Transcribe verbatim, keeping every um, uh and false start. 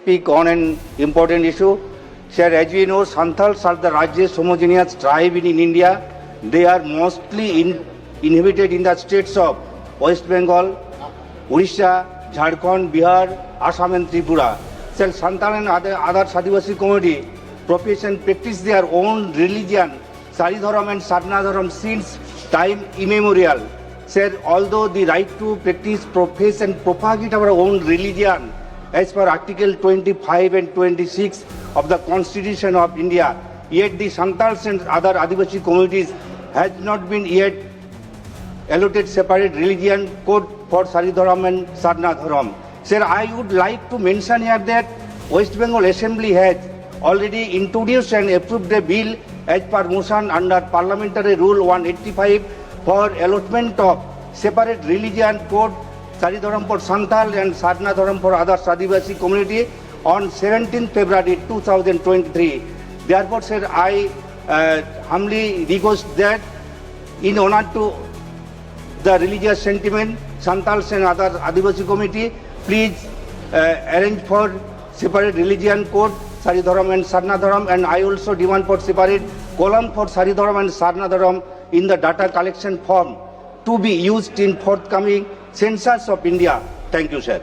Speak on an important issue. Sir, as we know, Santals are the largest homogeneous tribe in, in India. They are mostly in, inhabited in the states of West Bengal, Odisha, Jharkhand, Bihar, Assam and Tripura. Sir, Santal and other, other Adivasi community profess and practice their own religion, Sari Dhorom and Sadhana Dhorom, since time immemorial. Sir, although the right to practice, profess and propagate our own religion as per Article twenty-five and twenty-six of the Constitution of India, yet the Santals and other Adivasi communities has not been yet allotted separate religion code for Sari Dhorom and Sadhana Dhorom. Sir, I would like to mention here that West Bengal Assembly has already introduced and approved a bill as per motion under Parliamentary Rule one eighty-five for allotment of separate religion code, Sari Dhorom for Santal and Sadhana Dhorom for other Adivasi community on seventeenth February two thousand twenty-three. Therefore, sir, I uh, humbly request that in honor to the religious sentiment, Santals and other Adivasi community, please uh, arrange for separate religion code, Sari Dhorom and Sadhana Dhorom, and I also demand for separate column for Sari Dhorom and Sadhana Dhorom in the data collection form to be used in forthcoming census of India. Thank you, sir.